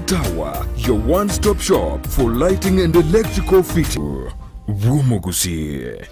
Tower, your one stop shop for lighting and electrical fitting. Bw'omogusii.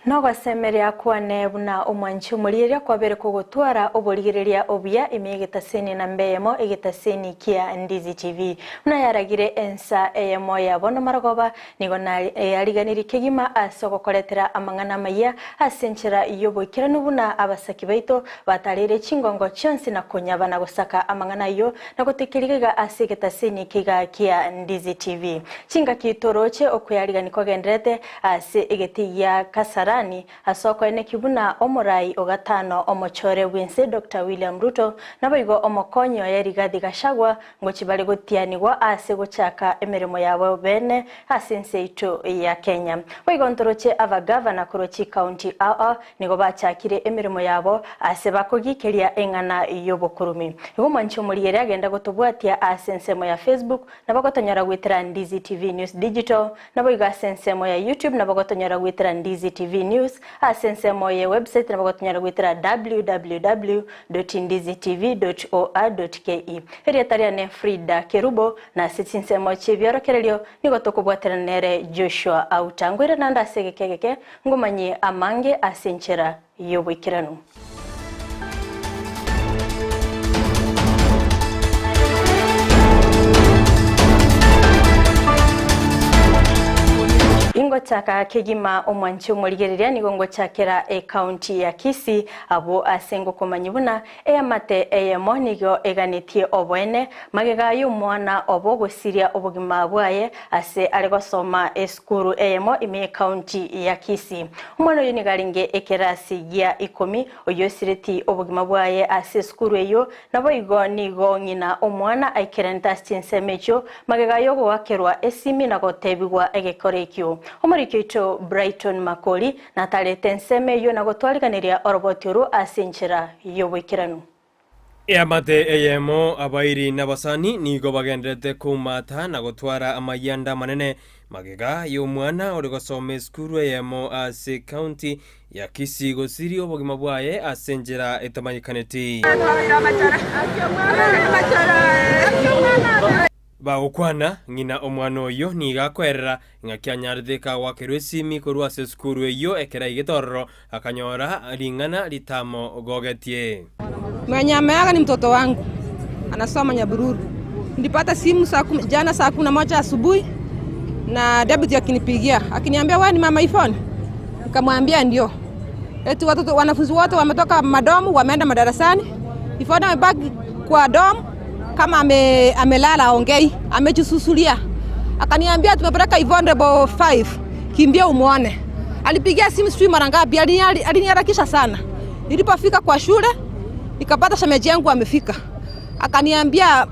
Nogosemeria kwane buna omwanchi omorieria kwabere kogotwara oborigereria obuya ime y'egetaseni namba eyemo egetaseni kia Ndizi TV. Buna yaragire ensa eyemo ya bono marogoba, nigo nayariganirie kegima ase ogokoretera amang'ana amayia ase enchera y'oboikeranu buna abasaki baito batareire chingongo chionsi na konyaba na gosaka amang'ana ayio na gotoikeria iga ase egetaseni eke iga kia Ndizi TV. Chingaki toroche okweyarigania kogendererete ase egetii gia Kasarani ase okoenekia buna omorai o gatano omochore bw'ense Doctor William Ruto naboigo omokonyi oye Rigathi Gachagua ngochia bare gotianigwa ase gochaka emeremo yabo bene ase ense yaito ya Kenya. Boigo ntoroche abagavana korwa chikaunti ao ao nigo bachakire emeremo yabo ase bakogikeria eng'ana y'obokurumi. Igo omwanchi omorigereria agenda gotobwatia ase ensemo ya Facebook Nabo gotonyora goetera Ndizi TV News Digital, naboigo ase ensemo ya YouTube nabo gotonyora goetera Ndizi TV News, ase ensemo ye website nabo gotonyora goetera www.ndizitv.or.ke. Erieta riane Frida Kerubo, na ase chinsemo chi'ebiorokererio nigo tokobwaterana nere Joshua Auta. Ngoire naende ase egeka egeke ngomanyie amange ase enchera y'oboikeranu. Ingochaka kegima omwanchi omorigereria nigo ngochakera ecounty ya Kisii abwo ase ngokomanyia buna eamate eyemo nigo eganetie oboene magega y'omwana obo gosiria obogima bwaye ase are gosoma esukuru eyemo ime y'ecounty ya Kisii. Omwana oyio nigo arenge ekerasi gia ikomi, oyio osireti obogima bwaye ase esukuru eyio, naboigo nigo ng'ina omwana aikeranete ase chinsemo echio magega y'ogoakerwa esimi na gotebigwa egekora ekio. Omoriki oito Brighton Makori natarete ensemo eyio na gotwariganeria oroboti orwo ase enchera y'oboikeranu. Eamate eyemo, abairi na abasani nigo bagendererete koumata na gotwara amayianda amanene magega y'omwana ore gosoma esukuru eyemo ase county ya Kisii gosiria obogima bwaye ase enchera etamanyekaneti. Bagokwana, ng'ina omwana oyio nigo akoerera ng'aki anyarete kagoakerwa esimi korwa ase esukuru eyio ekero aigete ororo akanyora ring'ana ritamogogetie. Mwenye ameaga ni mtoto wangu anasoma Nyabururu. Nilipata simu saa kumi, jana saa 11 asubuhi na deputy akinipigia akiniambia wewe ni mama Yvonne? Nikamwambia ndio. Eti watoto wanafunzi wote wametoka madomu wameenda madarasani. Yvonne amebaki kwa dom kama ame, amelala aongei, amejisusulia. Akaniambia tumepeleka Yvonne level 5, kimbia umuone. Alipigia simu sijui mara ngapi, aliniharakisha sana. Nilipofika kwa shule nikapata shemeji yangu amefika, akaniambia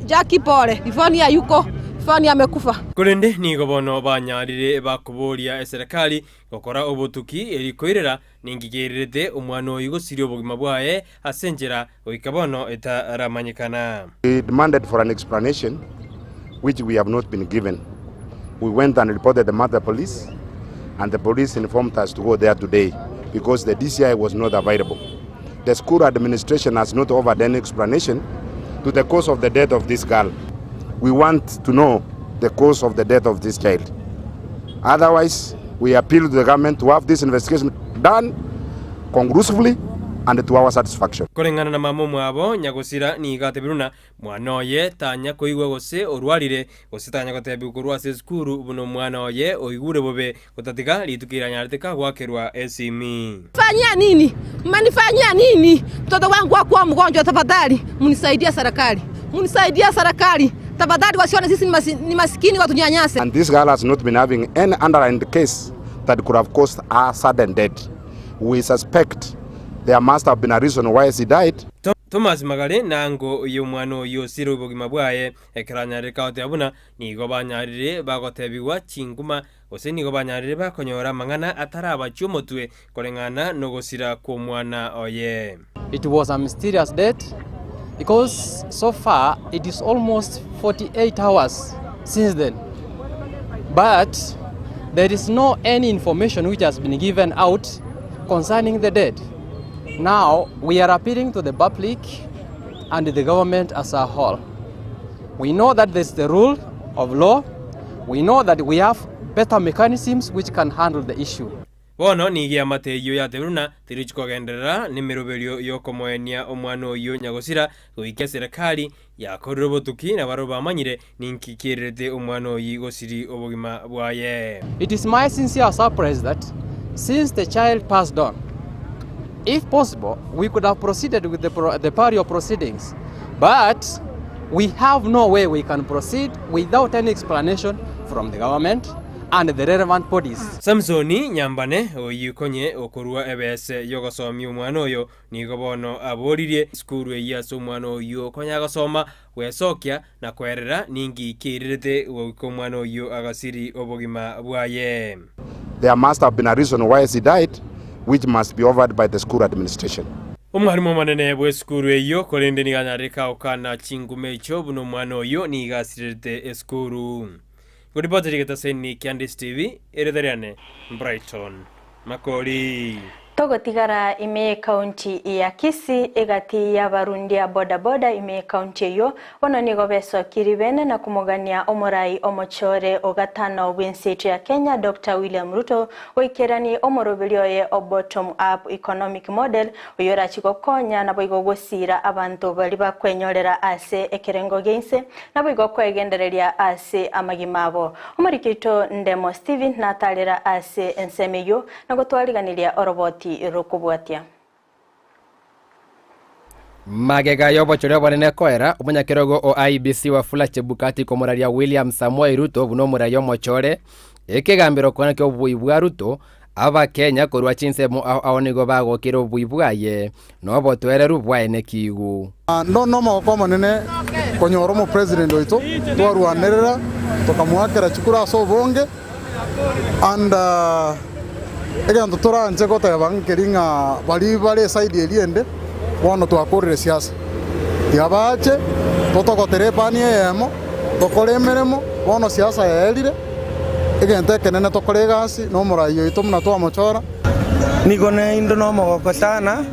Jackie, pole, Yvonne hayuko, Yvonne amekufa. Korende nigo bono banyarire bakoboria eserekari gokora obotuki eri koirera ningigererete omwana oyio gosiria obogima bwaye ase enchera goika bono etaramanyekana. We demanded for an explanation which we have not been given. We went and reported the matter to police and the police informed us to go there today because the DCI was not available. The school administration has not offered any explanation to the cause of the death of this girl. We want to know the cause of the death of this child. Otherwise, we appeal to the government to have this investigation done conclusively and to our satisfaction. Koreng'ana na mama omwabo, nyagosira nigo atebire buna mwana oye tanya koigwa gose orwarire, gose tanya gotebigwa korwa ase esukuru buna omwana oye oigure bobe, gotatiga rituko iranyarete kagoakerwa esimi. Fanyia nini? Mmenifanyia nini? Mtoto wangu akuwa mgonjwa, tafadhali mnisaidie serikali, mnisaidie serikali tafadhali, wasione sisi ni masikini watunyanyase. And this girl has not been having any underlying case. that could have caused her sudden death. We suspect there must have been a reason why she died. Thomas Magare nango y'omwana oyio osire obogima bwaye, ekero anyarire kagoteba buna nigo banyarire bagotebigwa chinguma gose nigo banyarire bakonyora amang'ana atarabachia omotwe koreng'ana nogosira kw'omwana oye. It was a mysterious death because so far it is almost 48 hours since then but there is no any information which has been given out concerning the dead. Now we are appealing to the public and the government as a whole. We know that there's the rule of law. We know that we have better mechanisms which can handle the issue. Bono nigo eamate eyio yatebiru buna terichi kogenderera nemeroberio y'okomoenia omwana oyio nyagosira goika eserekari yakorire obotuki na barabwo bamanyire ninki kiererete omwana oyio gosiri obogima bwaye. It is my sincere surprise that since the child passed on, if possible, we could have proceeded with the, pro the burial proceedings, but we have no way we can proceed without any explanation from the government and the relevant bodies. Samsoni Nyambane, oyio konye okorua ebese y'ogosomia omwana oyo, nigo bono aboririe esukuru eyio ase omwana oyio konya agosoma gwesokia na kwerera ninki keirerete goika omwana oyio agasiri obogima bwaye. There must have been a reason why she died which must be offered by the school administration. Omwalimu omonene bw'esukuru eyio korende nigo anyarire kagokana chinguma echio buna omwana oyio nigo asirerete esukuru. Ngoripoteri getaseni kia Ndisi TV, erieta riane Brighton Makori. Togotigara ime y'ekaunti ya Kisii egati y'abarundia bodaboda ime y'ekaunti eyio bono nigo besokirie bene na komogania omorai omochore o gatano bw'ense yaito ya Kenya Doctor William Ruto goikerani omoroberio oye o Bottom Up Economic Model oyio orachi gokonya naboigo gosiira abanto baria bakwenyorera ase ekerengo gia inse naboigo kwegendereria ase amagima abo. Omoriki oito Ndemo Stephen natarera ase ensemo eyio na gotwariganiria oroboti rokobwatia. Magega y'obochori obonene koera, omonyakerogo o IEBC Wafula Chebukati komoraria William Samoei Ruto buna omoraia omochore, ekegambero kona ki'obobui bwa Ruto, Abakenya korwa chinsemo ao ao nigo bagokire obobui bwaye na obotoereru bwaye nekiigu. Ndo nomogoko omonene konyora omopresident oito, twarwanerera tokamoakera chikura ase obonge and egento toranche goteba nkeri ng'a baria bare eside eria ende bono twakorire siasa. Tiga bache totogotere epani eyemo tokore emeremo bono siasa yaerire, egento ekenene tokore egasi na omorai oito buna twamochora. Nigo naende nomogoko sana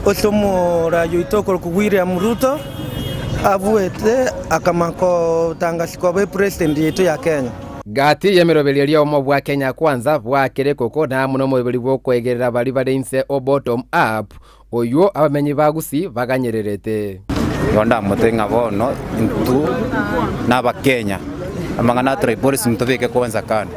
ase omoraai oito okorokwa William Ruto abuete akamanya gotangasi koba epresident yaito ya Kenya. Gati y'emeroberio eria omo bwa Kenya Kwanza bwakire koko na amo nomoroberi bw'okoegerera baria bare inse o bottom up, oywo abamenyi ba Gusii baganyererete. Igo ndamote ng'a bono intwe nabakenya, amang'ana a tribalism tobeke kwanza kando.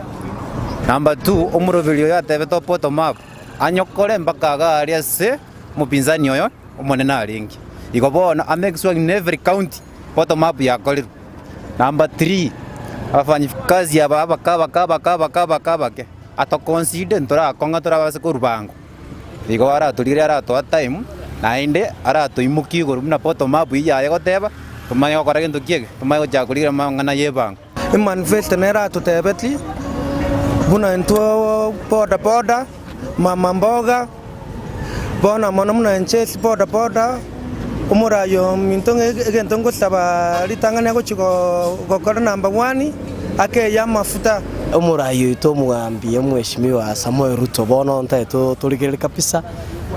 Number two, omoroberi oyo atebete o bottom up, anyokore mpaka iga aria ase omopinzani oyo omonene arenge. Igo bono a make sure in every county bottom up yakorirwe. Number three, abafanyikazi aba abake abake abake abake abake abake, atoconsider ntorakong'a torabase korwa bango. Igo aratorigererie aratoa time, naende aratoimokia igoro buna bottom up eyio yaye egoteba, tomanye gokora gento ki eke, tomanye gochaka korigereria amang'ana ya ebango. Emanifesto nere atotebetie buna intwe boda boda, mama mboga, bono mono buna inche ase boda boda, omorai ominto ng'a egento ngosaba ritang'ani agochia gokora number one, akeyie amafuta. Omorai oito omogambi omweshimiwa Samoei Ruto bono ntagete otorigererie kabisa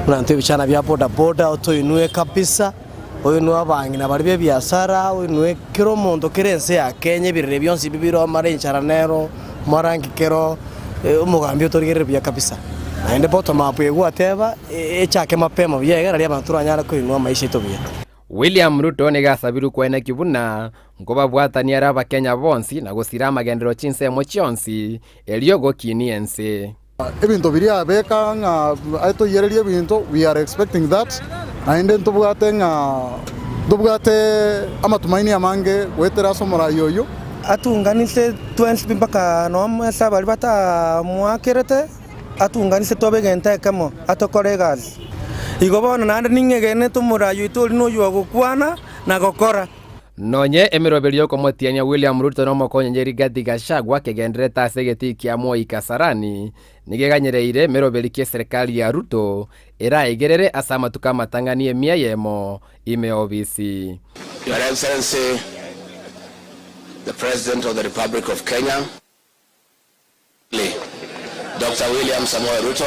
buna intwe ebichana bia boda boda otoinwe kabisa, oinwe abang'ina baria be ebiasara, oinwe kera omonto kera ense ya Kenya ebirere bionsi ebi bire omare enchara nero, omorangi kero omogambi otorigererie buya kabisa. Naende bottom up eye gwateba echake mapema buya iga nario abanto toranyare koinwa amaisha aito buya. William Ruto nigo asabirwe koenekia buna nkobabwatania are Abakenya bonsi na gosira amagenderero chinsemo chionsi, erio gokinia ense. Ebinto biria abeka ng'a atoiyererie ebinto, we are expecting that, naende ntobwate ng'a ntobwate amatumaini amange goetera ase omorai oyio. Atunganise twensi pi mpaka nonya ase abaria batamoakerete, atunganise tobe egento ekemo, atokore egasi. Igo bono naende ning'egenete omoraai oito oria noyio ogokwana na gokora. Nonye emeroberi y'okomotiania William Ruto nomokonyenye Rigathi Gachagua kegendererete ase egetii kia Moi Kasarani, nigo eganyereire emeroberi ki eserekari ya Ruto eraegerere ase amatuko amatang'ani emia eyemo ime obisi. Your Excellency, the President of the Republic of Kenya, Doctor William Samoei Ruto.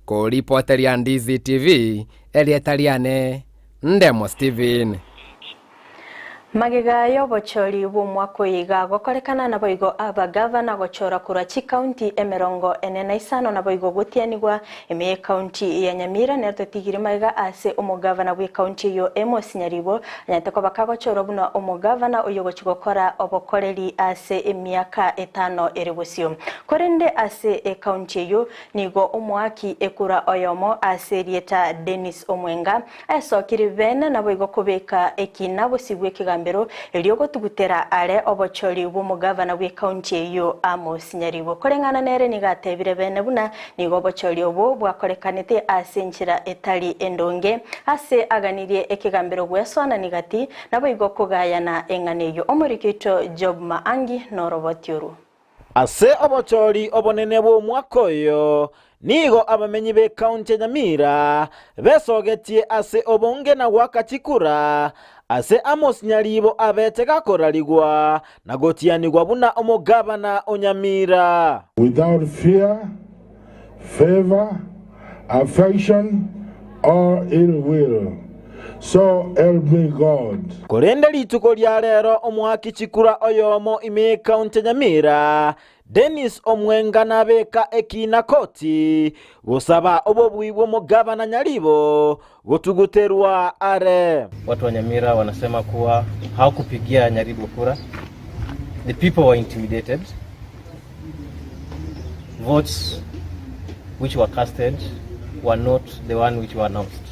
Koripoteria Ndizi TV, erieta riane Ndemo Steven. Magega y'obochori bw'omwaka oyo iga gokorekana naboigo abagavana gochora korwa chikaunti emerongo ene na isano naboigo gotianigwa ime y'ekaunti ya Nyamira nero totigire magega ase omogavana bw'ekaunti eyio Amos Nyaribo anyarete koba kagochorwa buna omogavana oyio ogochia gokora obokoreri ase emiaka etano ere bosio. Korende ase ekaunti eyio nigo omoaki ekura oyomo ase erieta Dennis Omwenga Aesokire bene naboigo kobeka ekina bosio bw'ekegambero erio gotugutera are obochori bw'omogavana bw'ekaunti eyio Amos Nyaribo. Koreng'ana nere nigo atebire bene buna nigo obochori obo bwakorekanete ase enchera etari endonge ase aganirie ekegambero gwesoanani gati naboigo kogayana eng'ana eyio. Omoriki oito Job Maangi noroboti oru. Ase obochori obonene bw'omwaka oyo, nigo abamenyi b'ekaunti ya Nyamira besogetie ase obonge na goaka chikura ase Amos Nyaribo abete gakorarigwa na gotianigwa buna omogabana o Nyamira. Without fear, favour, affection, or ill will, so help me God. Korende rituko ria rero omoaki chikura oyomo ime y'ekaunti ya Nyamira, Dennis Omwenga nabeka ekiina koti gosaba obobui bw'omogabana Nyaribo gotuguterwa are. Watu wa Nyamira wanasema kuwa hawakupigia Nyaribo kura. The people were intimidated. Votes which were casted were not the one which were announced.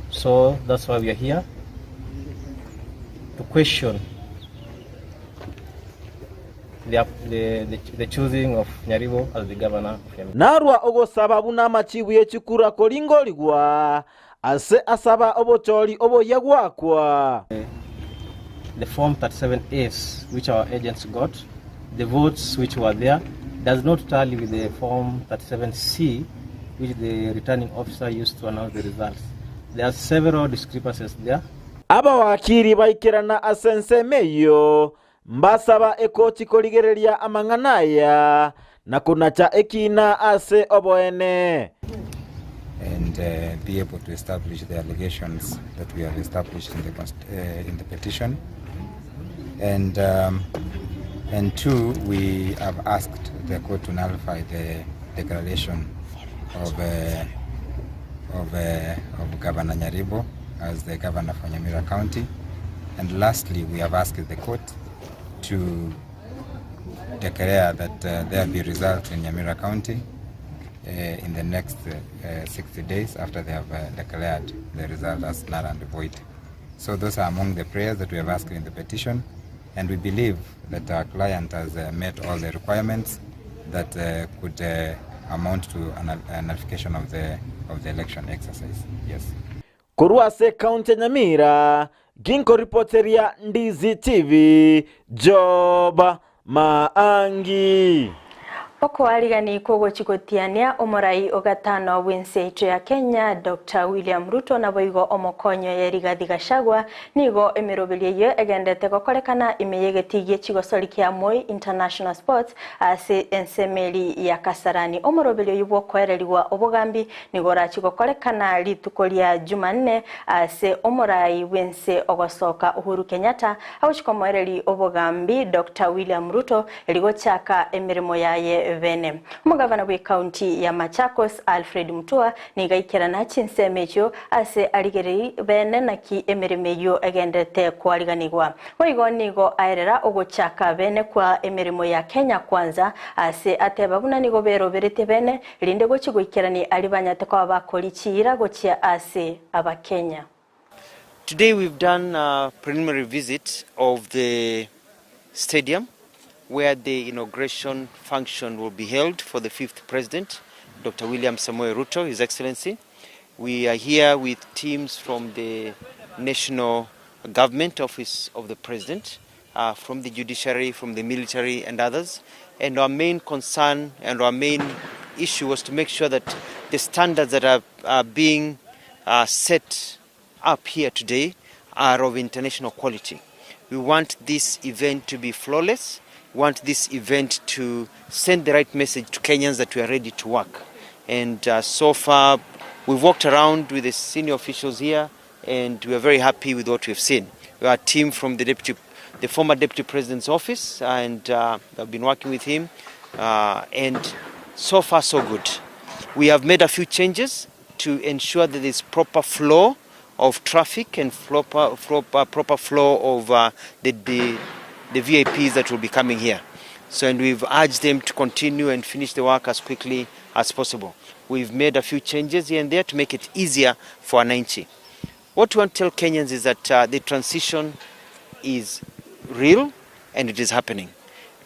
So that's why we are here to question the, the, the, the choosing of Nyaribo as the governor of Nyamira. Narwa ogosaba buna amachibu ye chikura koringorigwa ase asaba obochori oboyia goakwa. The form 37As which our agents got, the votes which were there does not tally with the form 37C which the returning officer used to announce the results. There are several discrepancies there. Abawakiri baikerana ase ensemo eyio, mbasaba ekoti korigereria amang'ana aya na konacha ekiina ase oboene. and uh, be able to establish the allegations that we have established in the, uh, in the petition. And, um, and two, we have asked the court to nullify the declaration of, uh, of, uh, of Governor Nyaribo as the governor for Nyamira County. And lastly, we have asked the court to declare that uh, there be results in Nyamira County uh, in the next uh, 60 days after they have uh, declared the result as null and void. So those are among the prayers that we have asked in the petition, and we believe that our client has uh, met all the requirements that uh, could uh, amount to an, a nullification of the, of the election exercise. Yes. Korwa ase ekaunti ya Nyamira, ginkoripoteria Ndizi TV, Job Maangi. Okoarigani kw'ogochia gotiania omorai o gatano bw'ense yaito ya Kenya Doctor William Ruto naboigo omokonyi oye Rigathi Gachagua nigo emeroberio eyio egendete gokorekana ime y'egetii gie chigosori kia Moi International Sports ase ensemeri ya Kasarani. Omoroberio oyio bw'okoererigwa obogambi Nigo orachie gokorekana rituko ria Jumanne ase omorai bw'ense ogosoka Uhuru Kenyatta agochia komoereria obogambi Doctor William Ruto erio gochaka emeremo yaye bene. Omogavana bw'ecounty ya Machakos Alfred Mutua nigo aikerana chinsemo echio ase arigereri bene naki emeremo eyio egenderete koariganigwa. Boigo nigo aerera ogochaka bene kwa emeremo ya Kenya Kwanza ase ateba buna nigo beroberetie bene Erinde gochia goikerania aria banyarete koba bakori chiira gochia ase Abakenya. Today we've done a preliminary visit of the stadium where the inauguration function will be held for the fifth president, Dr. William Samoei Ruto, His Excellency. We are here with teams from the National Government Office of the President, uh, from the judiciary, from the military and others. And our main concern and our main issue was to make sure that the standards that are, are being uh, set up here today are of international quality. We want this event to be flawless. We want this event to send the right message to Kenyans that we are ready to work. And uh, so far, we've walked around with the senior officials here and we are very happy with what we've seen. We are a team from the deputy, the former deputy president's office, and uh, I've been working with him. Uh, and so far, so good. We have made a few changes to ensure that there's proper flow of traffic and proper, proper, proper flow of uh, the, the, the VIPs that will be coming here. So, and we've urged them to continue and finish the work as quickly as possible. We've made a few changes here and there to make it easier for Wananchi. What we want to tell Kenyans is that uh, the transition is real and it is happening.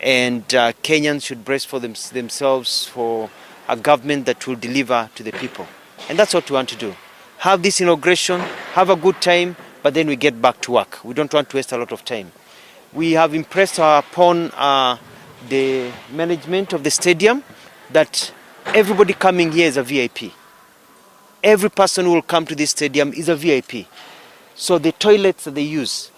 And uh, Kenyans should brace for them, themselves for a government that will deliver to the people. And that's what we want to do. Have this inauguration, have a good time, but then we get back to work. We don't want to waste a lot of time. We have impressed upon uh, the management of the stadium that everybody coming here is a VIP. Every person who will come to this stadium is a VIP. So the toilets that they use,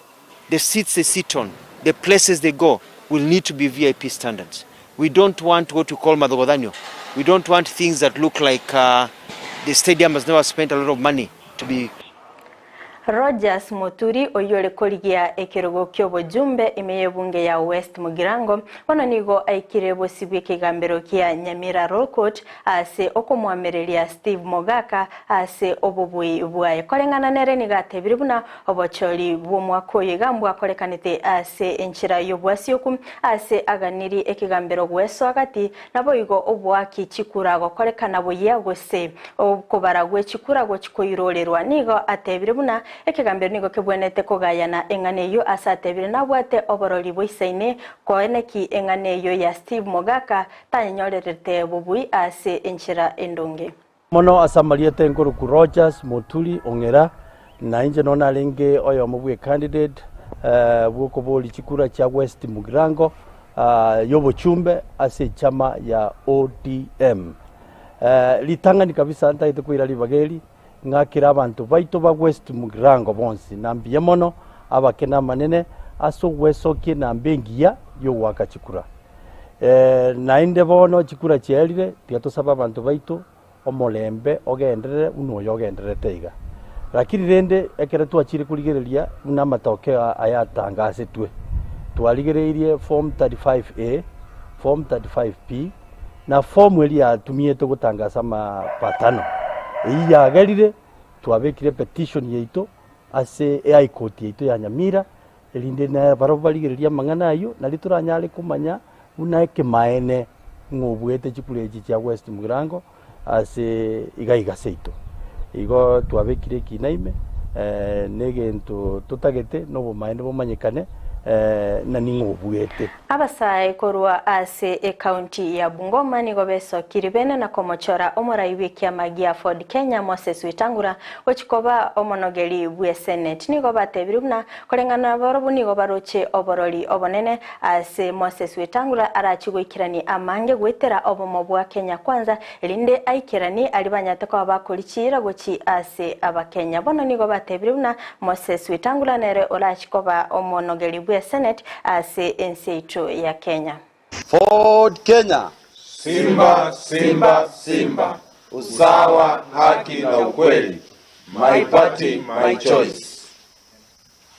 the seats they sit on, the places they go will need to be VIP standards. We don't want what we call madhogodhanyo. We don't want things that look like uh, the stadium has never spent a lot of money to be Rogers Muturi oyio ore korigia ekerogo kia obojumbe ime y'ebunge ya West Mugirango bono nigo aikire bosio bw'ekegambero kia Nyamira Royal Court ase okomwamereria Steve Mogaka ase obobui bwaye. Koreng'ana nere nigo atebire buna obochori bw'omwaka oyo iga mbwakorekanete ase enchera y'obwasioku ase aganiri ekegambero gwesoa gati naboigo oboaki chikura gokorekana buya gose okobara gwe chikura gochi koirorerwa. Nigo atebire buna ekegambero nigo kebwenerete kogayana eng'ana eyio ase atebire nabwate oborori boisaine koeneki eng'ana eyio ya Steve Mogaka tanyenyorerete bobui ase enchera endonge. Mono ase amarieta enkoruku Rogers Muturi Ong'era, na inche nonya narenge oyomo bwe candidate bw'okoboria chikura chia West Mugirango y'obochumbe ase echama ya ODM. Ritang'ani kabisa ntagete koira ribaga eri Ng'akere abanto baito ba West Mugirango bonsi na mbuya mono, abake na amanene, ase ogwesokia enamba engiya y'ogoaka chikura. Naende bono chikura chiaerire, tiga tosabe abanto baito omorembe ogenderere buna oyo ogendererete iga. Lakini rende ekero twachire korigereria buna amatokeo aya atangasetwe, twarigereirie form 35A, form 35B, Na fomu eria yatumietwe gotangasa amapatano eyio yagerire twabekire petition yaito ase e High Court yaito ya Nyamira erinde na barabwo barigererie amang'ana ayio nario toranyare komanya buna ekemaene ng'a obuete chikura echi chia West Mugirango ase iga iga seito. Igo twabekire ekina ime na egento totagete na obomaene bomanyekane na ning'o obuete. Abasae korwa ase ekaunti ya Bungoma nigo besokiri bene na komochora omorai bw'ekiama gia Ford Kenya Moses Wetangula gochi koba omonogeri bwe Senate. Nigo batebire buna koreng'ana nabarobwo nigo baroche oborori obonene ase Moses Wetangula arachi goikerania amange goetera obomo bwa Kenya Kwanza erinde aikeranie aria banyarete koba bakori chiira gochi ase Abakenya. Bono nigo batebire buna Moses Wetangula nere orachi koba omonogeri bwe Senate ase ense yaito ya Kenya. Ford Kenya. Simba, Simba, Simba. Usawa, haki na ukweli. My party, my choice.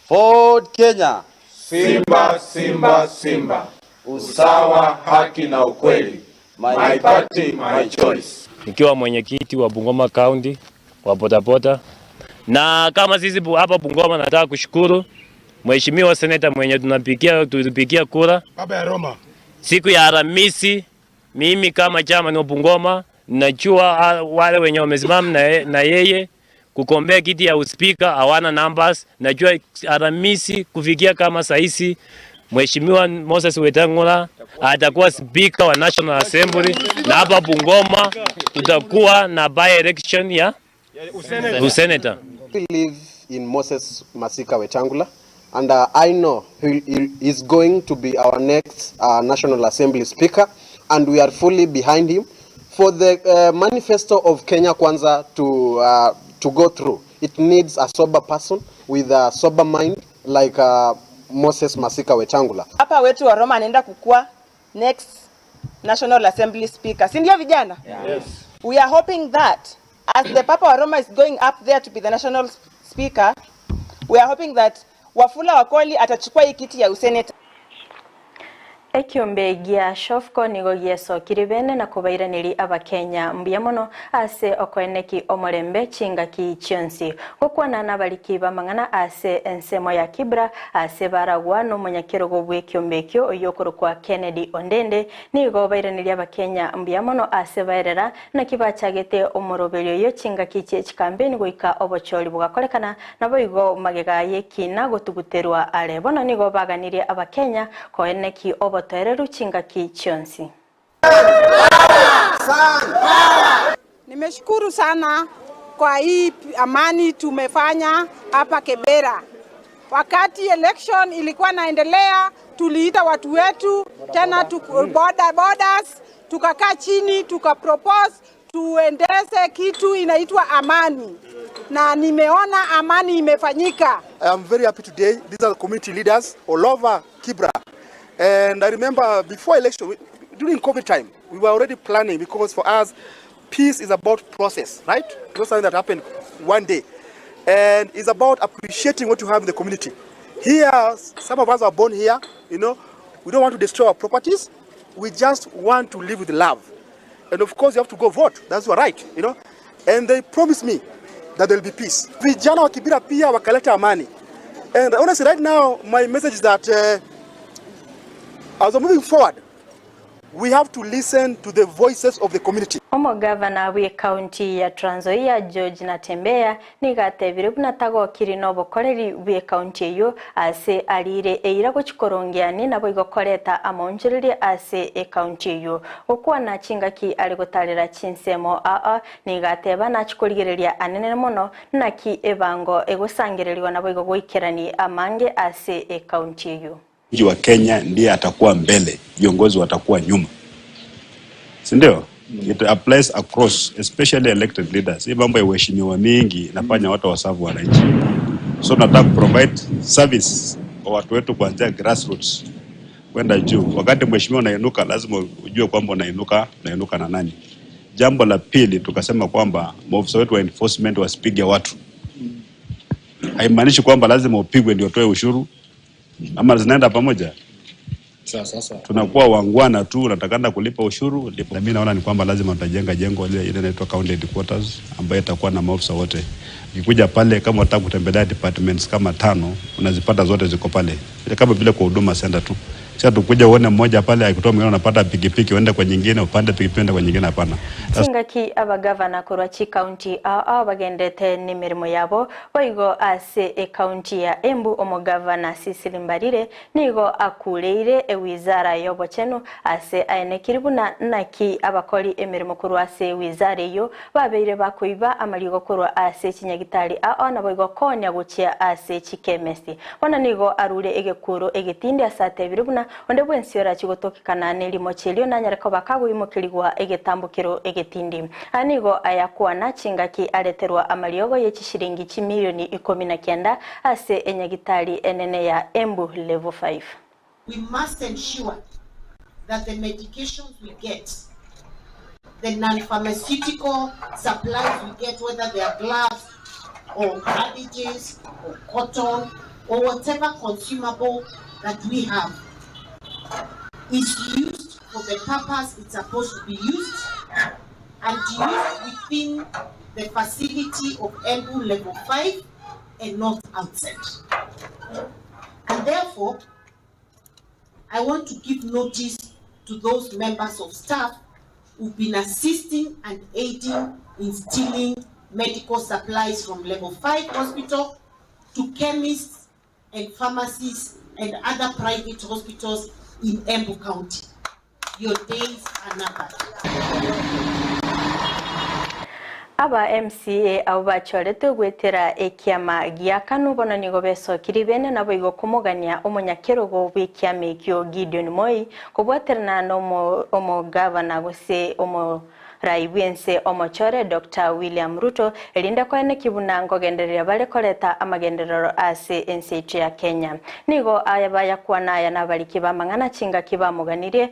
Ford Kenya. Simba, Simba, Simba. Usawa, haki na ukweli. My party, my choice. Nikiwa mwenyekiti wa Bungoma County wa bodaboda, na kama sisi hapa Bungoma, nataka kushukuru Mheshimiwa Seneta mwenye tunapigia tulipigia kura Baba ya Roma. Siku ya Alhamisi, mimi kama chama wa Bungoma najua wale wenye wamesimama na, na yeye kukombea kiti ya uspika hawana numbers. Najua Alhamisi kufikia kama saisi Mheshimiwa Moses Wetang'ula atakuwa spika wa National Assembly, na hapa Bungoma tutakuwa na by election ya useneta. believe in Moses Masika Wetangula, and I know he is going to be our next National Assembly Speaker, and we are fully behind him. For the manifesto of Kenya Kwanza to go through, it needs a sober person with a sober mind like Moses Masika Wetangula. Hapa wetu wa Roma anaenda kukua next National Assembly Speaker, si ndio vijana? Yes. We are hoping that as the Papa wa Roma is going up there to be the national speaker, we are hoping that Wafula Wakoli atachukua hii kiti ya useneta. Ekiombe gia Shofco nigo giesokire bene na kobairaneri abakenya mbuya mono ase okoeneki omorembe chingaki chionsi gokwana nabariki bamang'ana ase ensemo ya Kibra ase baragwa nomonyakerogo bwa ekiombe ekio oyio okorokwa Kennedy Ondende nigo bairaneri abakenya mbuya mono ase baerera naki bachagete omoroberio oyo chingaki chie chikambeni goika obochori bogakorekana naboigo magega yekina gotuguterwa are bono nigo baganirie abakenya koeneki obotoereru chingaki chionsi. Nimeshukuru sana kwa hii amani tumefanya hapa Kibera. Wakati election ilikuwa naendelea, tuliita watu wetu tena tu, border borders, tukakaa chini tukapropose tuendeze kitu inaitwa amani, na nimeona amani imefanyika. I am very happy today. These are community leaders all over Kibra. And I remember before election, during COVID time, we were already planning because for us, peace is about process, right? It's not something that happened one day. And it's about appreciating what you have in the community. Here, some of us are born here, we don't want to destroy our properties. We just want to live with love. And of course, you have to go vote. That's your right. And they promised me that there will be peace. Vijana wa Kibra pia wakaleta amani. And honestly, right now, my message is that as we're moving forward, we have to listen to the voices of the community. Omogavana bwe county ya Trans Nzoia George Natembeya nigatebire buna tagokiri nobokoreri bwe county eyo ase arire eira gochikorongiani nabo igokoreta amaonchereria ase ecounty eyo gokwana chingaki ari gotarera chinsemo aa nigateba nachikorigereria anene mono naki ebango egosangereriwa nabo igo goikerani amange ase ecounty eyo. Mji wa Kenya ndiye atakuwa mbele, viongozi watakuwa nyuma, si ndio? It applies across especially elected leaders. Hii mambo ya uheshimiwa mingi inafanya watu waserve wananchi, so tunataka provide service kwa watu wetu kuanzia grassroots kwenda juu. Wakati mheshimiwa unainuka, lazima ujue kwamba unainuka na nani. Jambo la pili, tukasema kwamba maofisa wetu wa enforcement wasipige watu. Haimaanishi kwamba lazima upigwe ndio utoe ushuru, ama zinaenda pamoja. Sasa Tunakuwa wangwana tu, unatakana kulipa ushuru. Lipa. Na mimi naona ni kwamba lazima tutajenga jengo ile inaitwa county headquarters ambayo itakuwa na maofisa wote. Ukikuja pale kama unataka kutembelea departments kama tano, unazipata zote ziko pale. Ile kama vile kwa huduma center tu. Sasa tukuja uone mmoja pale akitoa mwingine unapata pikipiki uende kwa nyingine, upande pikipiki uende kwa nyingine, hapana. Chingaki abagavana korwa chikaunti ao bagendete n'imirimo yabo boigo ase ekaunti ya Embu omogavana Cecily Mbarire nigo akureire ewizara y'obochenu ase aenekiri buna naki abakori emirimo korwa ase ewizara eyo babeire bakoiba amarigo korwa ase chinyagitari ao nabo igo konya gochia ase chikemesi bona nigo arure egekuro egetindi ase atebire buna onde bwensi orachigotokekana nerimo chelio nanyareko bakagoimokerigwa egetambukero egetindi aya nigo ayakwana chingaki areterwa amariogo ye chishiringi chimilioni 19 ase enyagitari enene ya Embu level 5. We must ensure that the medications we get, the non-pharmaceutical supplies we get, whether they are gloves or bandages or cotton or whatever consumable that we have, is used for the purpose it's supposed to be used and used within the facility of Embu Level 5 and not outside. And therefore, I want to give notice to those members of staff who've been assisting and aiding in stealing medical supplies from level 5 hospital to chemists and pharmacies and other private hospitals in Embu County. Your days are numbered. Aba MCA abwo bachoretwe goetera ekiama gia Kanu bono nigo besokirie bene naboigo komogania omonyakerogo bw'ekiama ekio Gideon Moi kobwaterana na omogavana gose omorai bw'ense omochore Doctor William Ruto erinde koenekia buna nkogendereria bare koreta amagenderero ase ense yaito ya Kenya. Nigo aya bayakwana aya nabariki b'amang'ana chingaki bamoganirie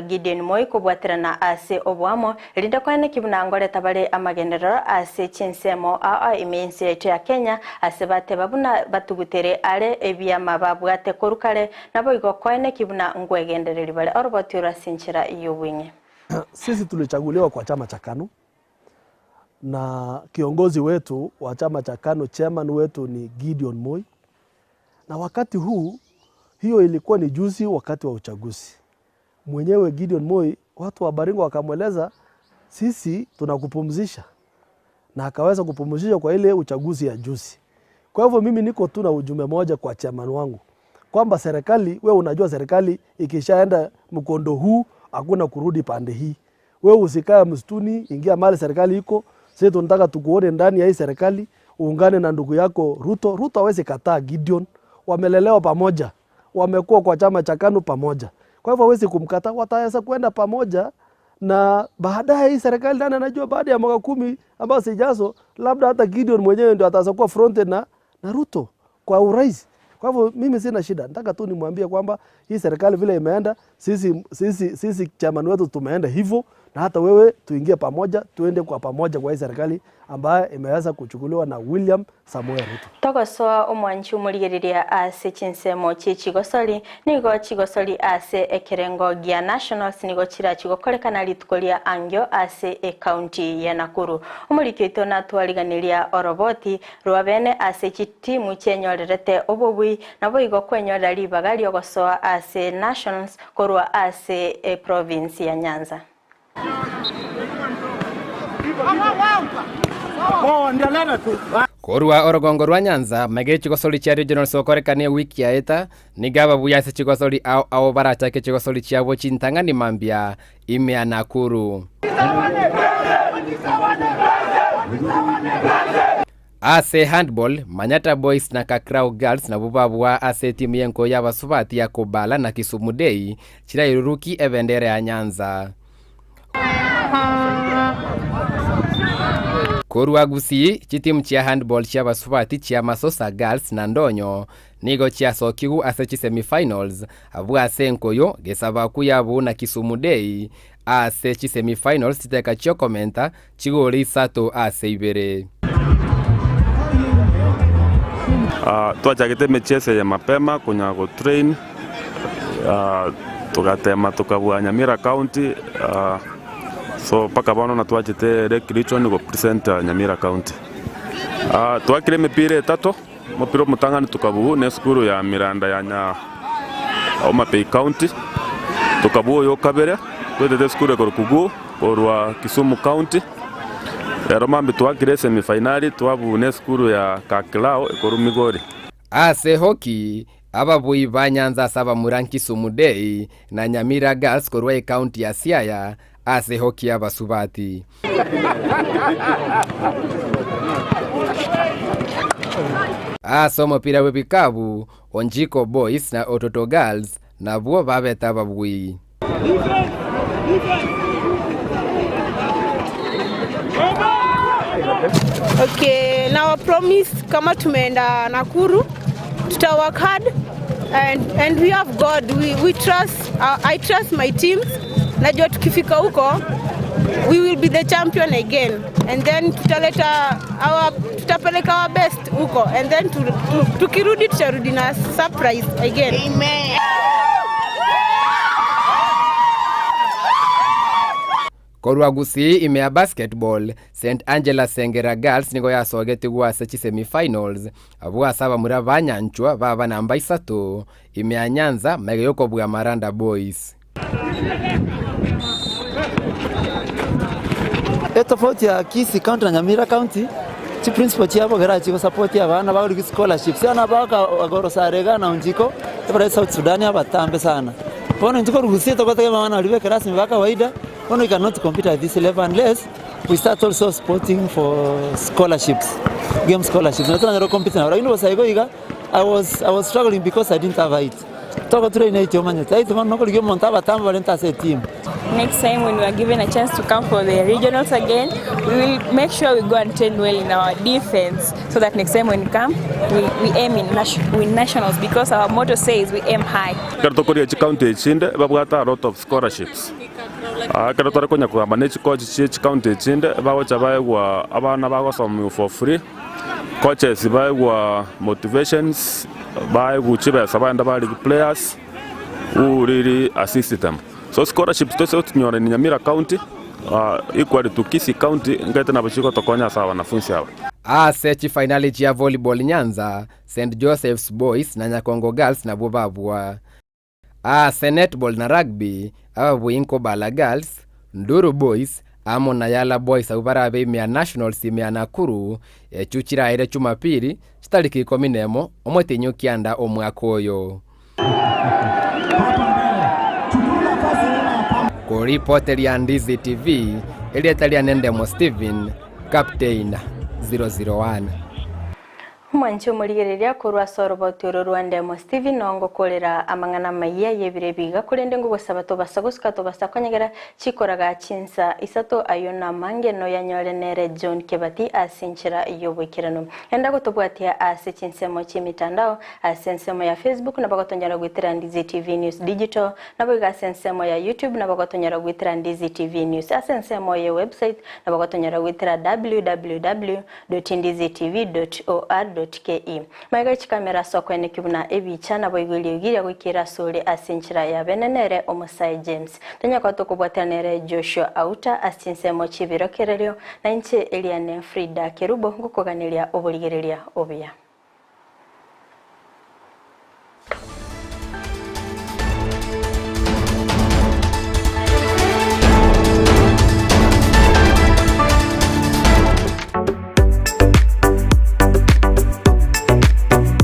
Gideon Moi kobwaterana ase oboamo Erinde koeneki buna ngoreta bare amagenderero ase chinsemo ao ime y'ense yaito ya Kenya, ase bateba buna batugutere are ebiama babwate korwa kare, naboigo koeneki buna ngwegendereri bare oroboti oro ase enchera y'obweng'e. Sisi tulichaguliwa kwa chama cha Kanu na kiongozi wetu wa chama cha Kanu, chairman wetu ni Gideon Moi, na wakati huu, hiyo ilikuwa ni juzi wakati wa uchaguzi. Mwenyewe Gideon Moi, watu wa Baringo wakamweleza sisi tunakupumzisha, na akaweza kupumzisha kwa ile uchaguzi ya juzi. Kwa hivyo mimi niko tu na ujumbe moja kwa chairman wangu kwamba serikali, we unajua serikali ikishaenda mkondo huu hakuna kurudi pande hii. We usikae msituni, ingia mahali serikali iko. Sisi tunataka tukuone ndani ya hii serikali, uungane na ndugu yako Ruto. Ruto hawezi kataa Gideon, wamelelewa pamoja, wamekuwa kwa chama cha KANU pamoja. Kwa hivyo hawezi kumkataa, wataweza kwenda pamoja na baadaye hii serikali nani anajua, baada ya mwaka kumi ambayo sijazo, labda hata Gideon mwenyewe ndio ataweza kuwa fronted na Ruto kwa urais. Kwa hivyo mimi sina shida, nataka tu nimwambie kwamba hii serikali vile imeenda, sisi chairman wetu tumeenda hivyo, na hata wewe tuingie pamoja, tuende kwa pamoja kwa hii serikali ambayo imeweza kuchukuliwa na William Samoei Ruto. Togosoa omwanchi omorigereria ase chinsemo chie chigosori nigo chigosori ase ekerengo gia nationals nigo chira chigokorekana rituko ria angio ase ekaunti ya Nakuru. Omoriki oito natwariganiria oroboti rwa bene ase chitimu chienyorerete obobui naboigo kwenyorera ribaga riogosoa ase nationals korwa ase eprovince ya Nyanza. Korwa orogongo rwa Nyanza mege chigosori chia regional sokorekane wiki yaeta niga ababuya ase chigosori ao ao barachake chigosori chiabo chintang'ani mambia ime ya Nakuru. Ase handball, Manyatta Boys na Kakrau Girls nabwo babua ase etimu y'enko y'abasubati ya Kobala na Kisumu Day chirairuruki ebendera ya Nyanza. Korwa Gusii, chitimu chia handball chi'abasubati chia Masosa Girls na Ndonyo nigo chiasokigwe ase chisemi-finals abwo ase enkoyo Gesabaku yabuu na Kisumu Day ase chisemi-finals chiteka chiokomenta chigori isato ase ibere. Twachagete emechieso eye mapema konya go train, togatema tokabua Nyamira County, so mpaka bono na twachete Lake Region go present Nyamira County. Twakire emepira etato, omopira omotang'ani tokabua na esukuru ya Miranda ya nya Homa Bay County, tokabua oyo okabere, twetete esukuru ekorokwa Guu korwa Kisumu County. Rero mambia twakire esemi-finali twabuna esukuru ya Kakilao ekorwa Migori. Ase hockey, ababui ba Nyanza ase abamura Kisumu Day na Nyamira Girls korwa ecounty ya Siaya ase hockey y'abasubati. Ase omopira bw'ebikabu, Onjiko Boys na Ototo Girls nabwo babete ababui. Okay, now promise kama tumeenda Nakuru tuta work hard and we have God we trust I trust my teams. Najua tukifika huko we will be the champion again and then tutaleta our tutapeleka our best huko and then tukirudi tutarudi na surprise again. Amen. Korwa Gusii ime ya basketball, St Angela Sengera Girls nigo yasogetigwe ase chisemi-finals abwo ase abamura ba Nyanchwa baba namba isato ime ya Nyanza magega yokobua Maranda Boys. Etofauti ya Kisii County na Nyamira County, chiprinciple chiabo ekero chigosupport abana bagorigwe scholarships, abana bagorosara iga na Onjiko, ebare South Sudan abatambe sana. Bono intwe korwa Gusii togotegemea abana baria ba ekerasi ba kawaida, bono we cannot compete at this level unless we start also supporting for scholarships, game scholarships, nario toranyare gocompete nabo. Lakini bosa igo iga, I was, I was struggling because I didn't have height. Togotura ine height omanyete, height bono nokorigia omonto abatambe barente ase etimu. Next time when we are given a chance to come for the regionals again, we will make sure we go and train well in our defense so that next time when we come, we, we aim in win nationals because our motto says we aim high. Ekero tokoria chicounty echinde babwate a lot of scholarships. Ekero tore konya kogamba ne chicoach chie chicounty echinde bagocha baegwa abana bagosomigwa for free, coaches baegwa motivations, baegwa chibesa bagenda barigi players who really assist them. So scholarships tose gochinyora in Nyamira county equally to Kisii county nkaete nabo chigotokonya ase abanafunsi aba. Ase chifainali chia volleyball Nyanza, St Joseph's Boys na Nyakongo Girls nabwo babua. Ase netball na rugby, ababui Nkobala Girls, Nduru Boys, amo na Yala Boys abwo barabe ime ya Nationals ime ya Nakuru, echio chiraere Chumapiri, chitariki ikomi nemo, omotienyi o kianda omwaka oyo. Koripoteria Ndizi TV, erieta riane Ndemo Stephen, Captain 001. Omwanche omorigereria korwa ase oroboti oro rwa Ndemo Stephen noo ngokorera amang'ana amayia y'ebiro ebi iga korende ngogosaba tobasa gosuka tobasa konyegera chikoraga chinsa isato ayio namange noyanyore nere John Kebati ase enchera y'oboikeranu. Enda gotobwatia ase chinsemo chi'emitandao ase ensemo ya Facebook nabo gotonyora goetera Ndizi TV News Digital naboigo ase ensemo ya YouTube nabo gotonyora goetera Ndizi TV News ase ensemo ye website nabo gotonyora goetera www www.ndizitv.or.ke. Magega chikamera ase okoenekia buna ebicha naboigo eriogi riria goikera asore ase enchera ya bene nere omosae James. Tonya koba tokobwatana nere Joshua Auta ase chinsemo chi'ebirokererio, na inche Eliane Frida Kerubo ngokoganeria oborigereria obuya.